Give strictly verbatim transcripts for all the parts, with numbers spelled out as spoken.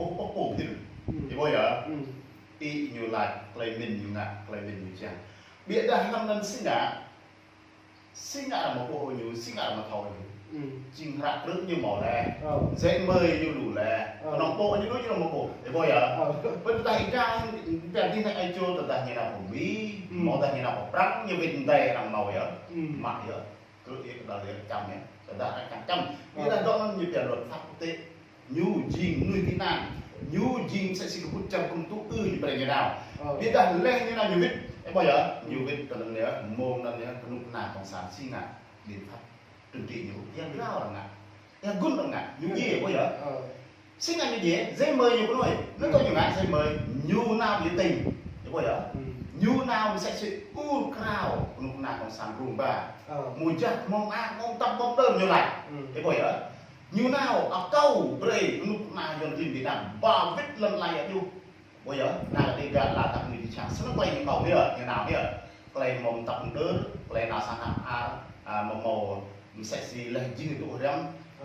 Ƀuh pô pô ƀu hil. Ih ƀuh yơh. Ih ñu laĭ, tơlơi mĭn ñu ngă, tơlơi mĭn ñu čang. Biă dah hlăm anŭn si ngă, si ngă arăng mă ƀuh ñu, si ngă arăng mă thâo ñu. Jing hră krư̆ ñu hmâo laih. Giấy mời ñu lu laih. Kơnơ̆ng pô ñu lu ñu mă ƀuh. Ih ƀuh yơh. Pơ tơdah ih dra, pơ tơdah ih nao ai čô tơdah ñu nao pơ Mi, hmâo tơdah ñu nao pơ Prăng, ñu wĭt đơi arăng hmâo yơh. Mă yơh. Krư̆ yơh kơ đa lĕ čăm yơh. Tơdah arăng čăm čăm. Ñu dah dŏ anŭn ñu pia luật pháp quốc tế. Ñu jing mơnuih Việt Nam. Ñu jing mơsĕ si kơkuh čar gum tŭ ư ñu brơi ñu nao. Biă dah laih ñu nao ñu wĭt. Ih ƀuh yơh. Ñu wĭt kơ anŭn yơh. Mơ̆ng anŭn yơh. Kơnuk kơna cộng sản si ngă biện pháp trừng trị ñu. Yua rao arăng ngă. Yua gŭn arăng ngă. Ñu djai ƀuh yơh. Si ngă ñu djai, giấy mời ñu kơnoi. Anŭn tơ ñu ngă giấy mời, ñu nao biểu tình. Ih ƀuh yơh. Ñu nao mơsĕ si ur krao, kơnuk kơna cộng sản rŭng ba. Mơ̆ng jah, mơ̆ng mơak, mơ̆ng tăp, mơ̆ng đơm ñu laĭ. Ih ƀuh yơh. Ñu nao akâo brơi kơnuk kơna Yuăn klin Việt Nam ba wĭt lŏn tơlơi yơh. Ƀuh yơh, nao kơ Dega, Đà Lạt, Mê Đi Chang, snăn tơlơi ñu akâo yơh, ñu nao yơh. Tơlơi mơ̆ng tăp mơ̆ng đơm, tơlơi nao sang hăp ar, a, mơ̆ng mơ̆ng mơsĕ si laih jing tŭ hriăm,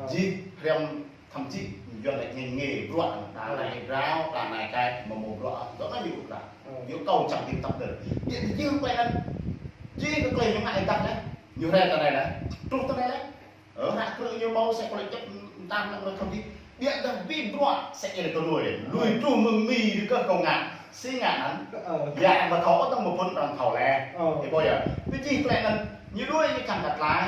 jing hriăm thậm chí Yuăn laĭ ngĕ ngĕ bruă, ta nao rao, ta nao kai, mơ̆ng mơ̆ng bruă, dŏ anŭn ñu ƀu krăn. Ñu akâo čang tim tăp đơm. Biă dah jing tơlơi anŭn, jing kơ tơlơi ñu ngă ih dah laih, ñu rai tơ anai laih, truh tơ anai laih. Ơ, hră krư̆ ñu hmâo sĕ kơ lĕ čĕp tam năng mơ̆ khăm dih. Biă dah ƀing bruă sĕ ih kơ lui. Lui truh mơ̆ng Mi kơ kâo ngă. Si ngă anŭn. Yua mă thâo ôh tơ̆ng mơ̆ phŭn arăng thâo laih. Ih ƀuh yơh. Ƀu djơ̆ tơlơi anŭn. Ñu đuaĭ ñu čang kơ tơlơi.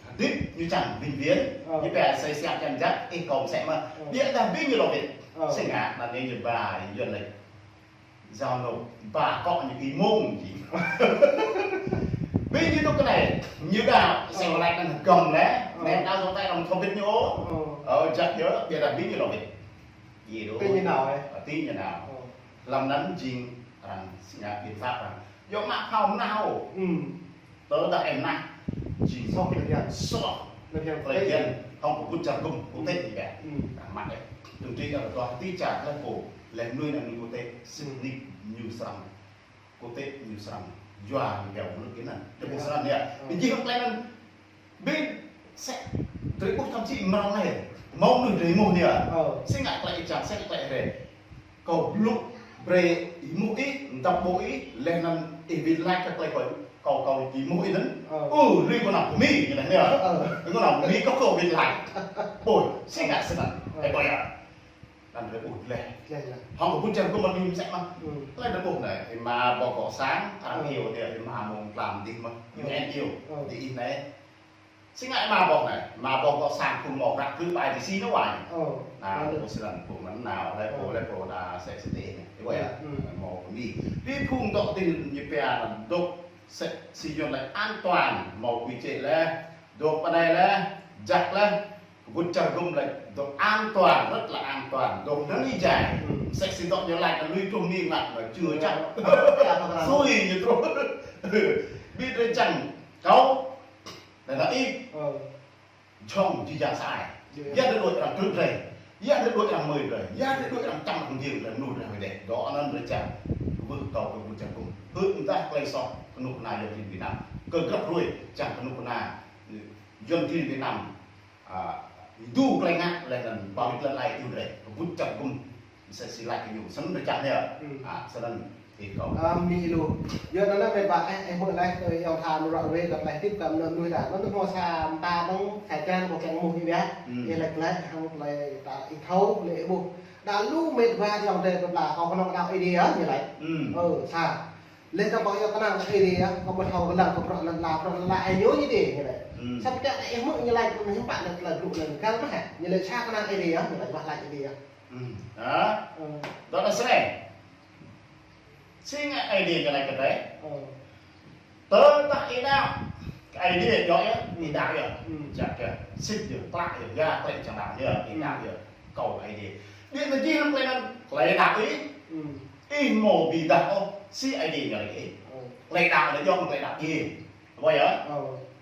Hơdip ñu čang vĩnh viễn. Ñu pia sĕ siap čang jăk. Ih kâo mơsĕ mơ̆. Biă dah ƀing ñu lŏ wĭt. Si ngă anŭn ñu ba Yuăn laĭ. Giao nộp ba kŏ ñu ƀu mơ̆ng jing. Ƀing ñu tŭ kơ anai, ñu đaŏ, sĕ kơ laĭ anŭn gơ̆m laih, anai đaŏ dŏ tơlơi arăng thâo ƀĭt ñu ôh. Ơ, jăk yơh, biă dah ƀing ñu lŏ ƀĭt. Yơh đôč. Ƀing ñu nao, ơ? Ơ, ƀing ñu nao. Hlăm anŭn jing arăng si ngă biện pháp arăng. Yua mă phao mơnao. Tơdah ih mơnah, jing soh tơlơi phiăn, soh tơlơi phiăn, hŏng kơkuh čar gum quốc tế ih ƀuh. Mă ih, tơdơi ih dŏ ti čar laih pô, laih mơnuih anŭn quốc tế, sĭt nik ñu srăng quốc tế ñu srăng yua ñu pia mơnuih kơ anŭn. Tơpă srăng yơh. Ƀing jing hŏng tơlơi anŭn, ƀing sĕ, drơi ƀuh thậm chí mơ̆ng anai, mơ̆ng mơnuih drơi ƀuh anai. Si ngă tơlơi ih čang, si ngă tơlơi ih rai. Kâo blŭ brơi ih mơ̆ng ih, mơ̆ng tăp ƀô̆ ih, laih anŭn ih wĭt laĭ kơ tơlơi kâo, kâo, kâo či mơ̆ng ih anŭn. Ơ, lui kơ anăp Mi, ñu laĭ anai. Ơ. Kơ anăp Mi kâo, kâo wĭt laĭ. Ƀuh, si ngă snăn. Ih ƀuh yơh. Anŭn drơi ƀuh laih. Hŏng kơkuh čar gum mơ̆n Mi mơsĕ mơ̆. Tơlơi drơi ƀuh anai, ih mă boh gŏ sang, arăng iâu dih, ih mă mơ̆ng tlam dih mơ̆. Ñu en iâu, dih ih anai. Si ngă ih mă boh anai, mă boh gŏ sang kơ mơ̆ hră krư̆ ƀai ti si nao wai. Anŭn pô si lăng pô mơnao, laih pô, laih pô đa sĕ sĕ tê anai. Ih ƀuh yơh, mơ̆ Mi. Ƀing phung dŏ ti ñu pia anŭn dŏ sĕ si Yuăn laĭ an toàn, mơ̆ quy chế laih, dŏ pơ anai laih, jăk laih, kơkuh čar gum laĭ dŏ an toàn, rất là an toàn, dŏ năng ih jai. Sĕ si dŏ ñu laĭ kơ lui truh Mi ngă mơ̆ čư̆ čăk. Sui ñu truh. Ƀing drơi čang kâo, Anŭn ih. Ơ. Jhŏng jih jang sa ai. Yua dah đuaĭ arăng krư̆ drơi. Yua dah đuaĭ arăng mơi drơi. Yua dah đuaĭ arăng čăm arăng djai drơi, mơnuih drơi wơ̆t dêh. Dŏ anŭn drơi čang. Kơ ƀuh kâo kơ ƀuh čang kơ. Hơ̆k mơdah tơlơi soh kơnuk kơna Yuăn klin Việt Nam. Kơ grăp hruê čang kơnuk kơna Yuăn klin Việt Nam. A, ih dŏ tơlơi ngă laih anŭn ba wĭt lŏn tơlơi ih dŏ drơi. Kơ ƀuh čang kơ. Mơsĕ si laĭ kơ ñu, snăn drơi čang yơh. A, snăn ih kâo. A, Mi lu. Yua anŭn mơ̆n ba, ơ, ơ, mơ̆ laih, ơ, yua tha mơ̆ ră ruai, lăp laih tip kơ mơnuih ta. Anŭn tơ mơ̆ sa mta dơ̆ng, sa čan kâo kiăng mơ̆ ih biă. Ih laĭ laih, hăng tơlơi ta ih thâo, lĕ ih ƀuh. Đa lu mĕt wa yua tơlơi kơ pla, kâo kơnơ̆ng đaŏ Ơi Adai yơh, ñu laĭ. Ơ, sa. Lĕ ta kâo yua kơnang Ơi Adai yơh, kâo ƀu thâo kơnang kơ bruă lăn la, bruă lăn la, ơ, ñu ñu dih, ñu laĭ. Sa pơčah ih mơ̆ ñu laĭ, ñu hơmâo lĕ tơlơi blŭ lĕ, kơ mơ̆ hă, ñu laĭ sa kơnang Ơi Adai yơh, ñu laĭ wah laĭ Ơi Adai yơh. Hă? Dŏ ta srăng. Si ngă Ơi Adai ñu laĭ kơ drơi. Tơdah ih đaŏ, kơ Ơi Adai yơh, ih đaŏ yơh. Jăk yơh, sĭt yơh, klă yơh, yua tơlơi čang đaŏ yơh, ih đaŏ yơh. Kâo Ơi Adai. Biă mă jing hăng tơlơi anŭn, tơlơi đaŏ ih. Ih hơmâo ƀu dah ôh, si Ơi Adai ñu laĭ ih. Tơlơi đaŏ anŭn yơh, tơlơi đaŏ ih. Ƀuh yơh?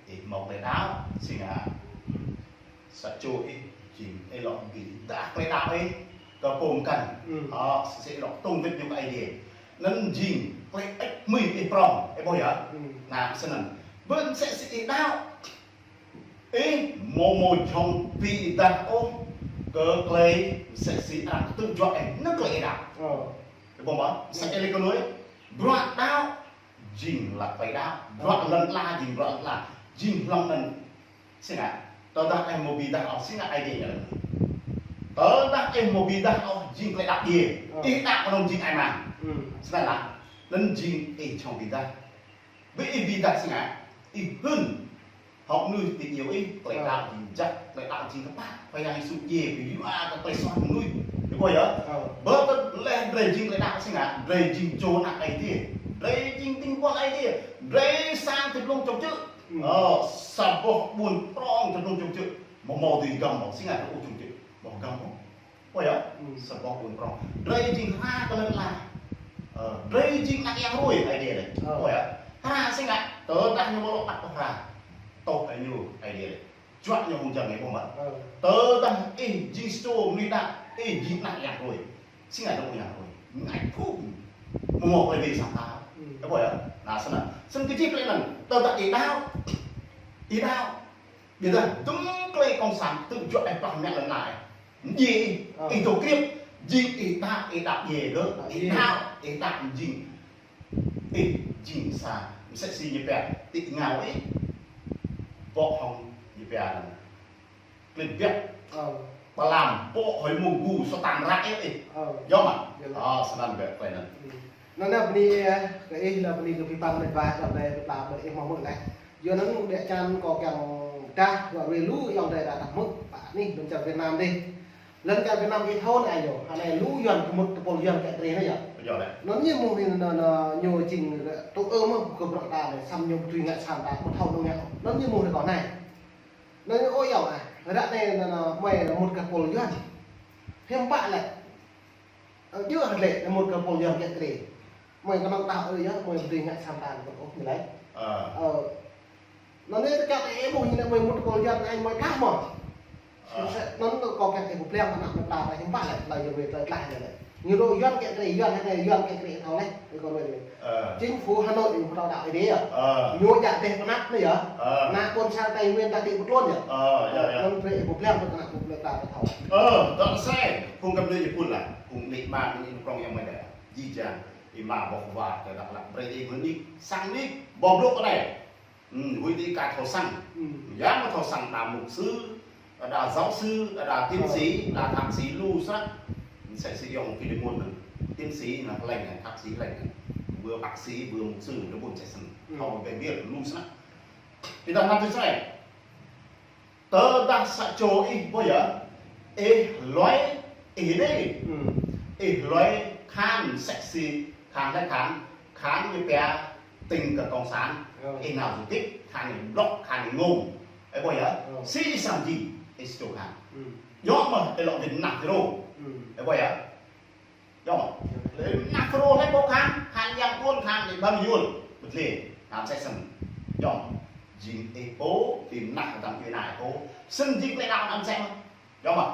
Ih hơmâo tơlơi đaŏ, si ngă. Sa čô ih, jing ih lŏ ƀu dah tơlơi đaŏ ih, kơ pô mơkăn. Ơ, sĭt ih lŏ tŭng wĭt ñu kơ Ơi Adai. Anŭn jing, tơlơi ĕč mui ih prŏng, ih ƀuh yơh. Anŭn snăn. Bơ mơsĕ si ih đaŏ. Ih hơmâo hơmâo jhŏng ƀu dah ôh, Kơ klei msĕ si arăng kơtư̆ juă ih, nă klei ih đaŏ. Ơ. Ih ƀuh mơ̆? Msĕ si lĕ kơ nuih, bruă đaŏ jing lăk klei đaŏ. Ơ. Bruă lŏn ala jing bruă lŏn ala. Jing hlŏng anŭn si ngă. Tơdah ih mơ̆ ƀiădah ôh si ngă Aê Diê ñu lĕ. Tơdah ih mơ̆ ƀiădah ôh jing klei đaŏ Aê Diê. Ơ. Ih đaŏ kơnơ̆ng jing ai mang. Hmm. Snăn lah. Anŭn jing ih čŏng ƀiădah. Ƀu ih ƀiădah si ngă, ih hưn. Hŏng mơnuih ti iêu ih, klei đaŏ jing jăk, klei đaŏ jing kơpă. Khua Yang Yêsu djai pơyua kơ klei soh mơnuih. Ih ƀuh yơh. Ơ. Bơ tơ leh drei jing klei đaŏ si ngă, drei jing čô anak Aê Diê. Drei jing ding buăl Aê Diê. Drei sang ti blung čŏk čư̆. Hmm. Ơ, sa boh ƀuôn prŏng ti blung čŏk čư̆. Mơ̆ mâo dưi găm ƀơ̆ng si ngă ti ƀuôn čŏk čư̆. Ƀơ̆ng găm ƀơ̆ng. Ơ yơh, hmm, sa boh ƀuôn prŏng. Drei jing hra kơ lŏn ala. Ơ, drei jing anak yang hruê Aê Diê lĕ. Ơ. Ơ yơh, hra si ngă, tơdah ñu mơ̆ lŏ ăt hra. Tŏ Aê ñu Aê Diê lĕ. Juă ñu hŏng jăng ih ƀuh mơ̆. Ơ. Tơdah ih jing sa čô mơnuih đaŏ, ih jing anak yang hruê. Si ngă dŏ yang hruê. Ngă phung. Mơ̆ mâo klei ƀing sang ta. Hmm. Ih ƀuh yơh. Nă, snăn. Snăn kơ jih klei anŭn. Tơdah ih đaŏ. Ih đaŏ. Ƀiădah dŭm klei kông san kơtư̆ juă ih plah mă lŏn ala. Djai ih, ơ, ih dŏ kriêp, jing ih đaŏ, ih đaŏ djai gơ̆, đaŏ ih djai. Đaŏ, ih đaŏ jing. Ih jing sa, msĕ si ñu pia, ti ngao ih. Bŏ hŏng ñu pia. Klĭt biăk. Ơ. Pơlam, bŏ hơi mông gu, sơtang ră ih. Ơ. Yơh mă? Yơh lah. Ơ, snăn biăk klei anŭn. Hmm. Anŭn anai bơni, ơ, kơ ih lah bơni kơ pơpăn mĕt wa, lah anai pơpă ƀơi ih mơ̆ mơ̆ leh. Yua anŭn ƀiă čan kâo kiăng dah, yua rui lu ayŏng adơi đa tah mơ̆, pă anih lŏn čar Việt Nam dih. Lŏn čar Việt Nam ih thâo anai yơh, hơnai lu Yuan kơ mŭt tơpul Yuan kĕ kre anai yơh. Yơh leh. Anŭn ñu mơ̆ anai, anai, anai, ñu jing tŭ ư mơ̆ kơ bruă ta anai, săm ñu tui ngă săm ta, kơ thâo anŭn ngă. Anŭn ñu mơ̆ anai kâo anai. Anŭn ñu ơ yơh ah, ră anai anai, anai, mơi anai mŭt kơ tơpul Yuan. Hiư̆m pă lĕ. Ơ, djơ̆ hơget lĕ, anai mŭt kơ tơpul Yuan kĕ kre. Mơi kơnơ̆ng đaŏ ơi yơh, mơi ƀu dưi ngă săm ta anŭn ôh ñu lĕ. Ơ. Ơ, anŭn anai tơčăp ih ƀuh ñu anai mơi mŭt tơpul Yuan anai mơi kah mơ̆. Ơ. Anŭn kâo kiăng ih pơblang ană mơta ta hiư̆m pă lĕ, tơlơi Yuan wĕ tơlơi tlaih lĕ lĕ. Ñu dŏ Yuan kĕ kre, Yuan hơnai Yuan kĕ kre thâo leh, ih kâo wĕ lĕ. Ơ. Chính phủ Hà Nội ñu pơtô đaŏ ih dih yơh. Ơ. Ñu djă dêh pơnăp anai yơh. Ơ. Ană ƀôn sang Tây Nguyên ta đĭ pơtlôn yơh. Ơ, yơh, yơh. Anŭn brơi ih pơblang kơ ană mơta ta thâo. Ơ, dŏ sai. Phung găp djuê ih pul lah. Phung nik ma nik prŏng yang mơi đa. Jih jang. Ih ma boh wa kơ Dak Lak brơi ih mơ̆ nik. Sang nik. Boh blŏk kơ anai. Hmm, huĭ ti ka thâo săng. Hmm. Yang mơ̆ thâo săng đa mục sư, đa giáo sư, đa tiến sĩ, đa thạc sĩ lu snăk. Msĕ si ayŏng Philemon anŭn. Tiến sĩ anŭn lĕng, thạc sĩ lĕng. Vừa bác sĩ, vừa mục sư, lu ƀuh msĕ snăn. Hmm. Thâo ƀĕ ƀiă lu snăk. Ƀiădah anŭn tui snei. Tơdah sa čô ih ƀuh yơh, ih lui, ih dih. Hmm. Ih lui khan msĕ si, khan lĕ khan, khan ñu pia tỉnh kơ cộng sản, ơ, ih nao du kích, khan ñu block, khan ñu ngŏm. Ih ƀuh yơh, ơ, si săm jing, ih sa čô khan. Hmm. Yua mơ̆, ih lŏ ƀing ană Phêrô. Hmm. Ih ƀuh yơh. Yơh. Lĕ ană Phêrô lĕ pô khan, khan yang ƀuôn khan lĕ ƀăng yul. Bơtli, khan msĕ snăn. Yơh. Jing ih pô, ƀing ană kơtang ih ană ih pô. Snăn jing klei đaŏ anŭn msĕ mơ̆n. Yơh mơ̆.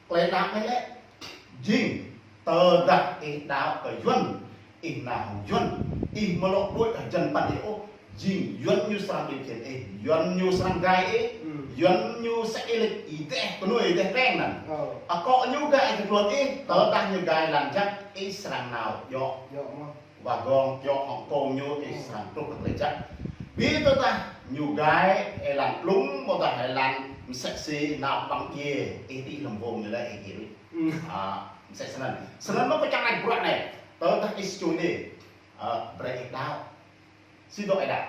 Klei đaŏ anai lĕ. Jing. Tơdah ih đaŏ kơ Yuan. Ih nao hŏng Yuan. Ih mơ̆ lŏ đuaĭ hơjăn păn ih ôh. Jing Yuan ñu srăng ƀing kiăng ih, Yuan ñu srăng gai ih, hmm, Yuan ñu sĕ ih lĕ ih dêh kơnuih dêh peng anŭn. Ơ. Akŏ ñu gai ih tơkluôn ih, tơdah ñu gai lăng jăk, ih srăng nao djŏ. Djŏ mơ̆. Wagon djŏ hŏng kông ñu, ih, hmm, srăng truh kơ tơlơi jăk. Ƀiădah ñu gai ih lăng plŭng, ƀôdah ih lăng msĕ si nao ƀăng djai, ih ti lăm wông ñu lĕ ih djai. Hmm. À, msĕ snăn. Snăn mơ̆ kâo čang laĭ bruă anai. Tơdah ih sa čô dih. À, brơi ih đaŏ. Si dŏ ih đaŏ.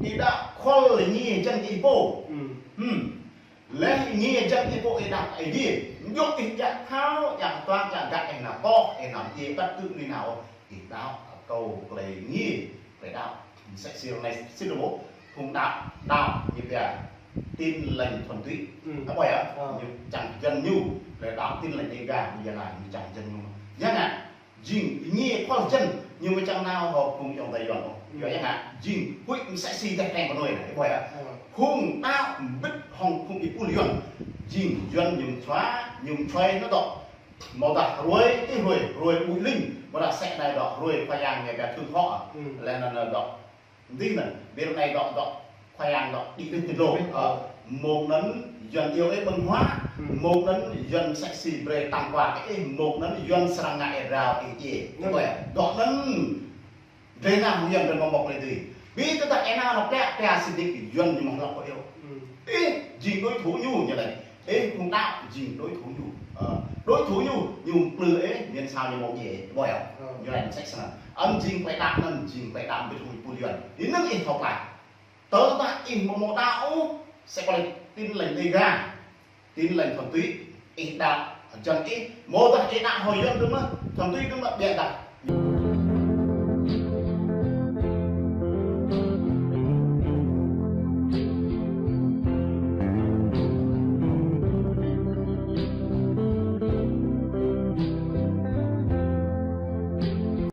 Ih đaŏ khul lĕ ñu jing ih pô. Hmm. Hmm. Lĕ ñu jing ih pô ih đaŏ Aê Diê. Ñu ih djă thâo, djă tuang, djă găt ih nao pŏk, ih nao djai bất cứ mơnuih nào. Ih đaŏ kơ klei ñu, klei đaŏ. Msĕ si anai, si dŏ, phung đaŏ, đaŏ, ñu pia Tin Lành thuần túy. Hmm. Ih ƀuh yơh, ơ, ñu čang jăn ñu, lĕ đaŏ Tin Lành Đêga, ñu yơh lah, ñu čang jăn ñu. Yơh ngă, jing, ñu khul jăn, ñu mơ̆ čang nao hŏ phung ayŏng adơi Yuan ôh. Yua yơh ngă, jing, huĭ msĕ si dêh peng kơnuih anai, ih ƀuh yơh. Ơ. Phung đaŏ mbĭt hŏng phung ih pul Yuan. Jing, Yuan ñu mơčua, ñu mơčua anŭn dŏ. Mơ̆ dah hruê, ih hruê, hruê Bụi Linh, mơ̆ dah sĕ anai dŏ, hruê Khua Yang ñu pia Thượng Họ. Hmm. Lĕ anŭn, anŭn dŏ. Dih anŭn, ƀiădah anai dŏ, dŏ, Khua Yang dŏ, đĭ đĭ ti lông. Ơ. Mông anŭn Yuan iâu ih ƀơ̆ng huă, mông anŭn Yuan sek si brơi tang kua kơ ih, mông anŭn Yuan srăng ngă ih rao ih djai. Dŏ anŭn drơi nao Yuan drơi mơ̆ng mơ̆ng lĕ tui. Bi tơdah ih nao nao plĕ, plĕ sĭt nik Yuan ñu mơ̆ng lŏk kơ iâu. Ih jing đối thủ ñu ñu lĕ. Ih phung đăo jing đối thủ ñu. Ơ, đối thủ ñu, ñu plư ih, miên sao ñu mơ̆ng djai. Ƀơi ñu lĕ sek snăn. Anŭn jing plei đăo anŭn, jing plei đăo ƀing phung pul Yuan. Ih nơ̆ng ih thâo plă. Tơdah ih mơ̆ mơ̆ đăo ôh, sẽ có lệnh Tin Lành Đêga, Tin Lành thuần túy, ih đăo, jăn ih, mơ̆ dah ih đăo hơi Yuan dơ̆ng mơ̆, thuần túy dơ̆ng mơ̆, ƀiă dah,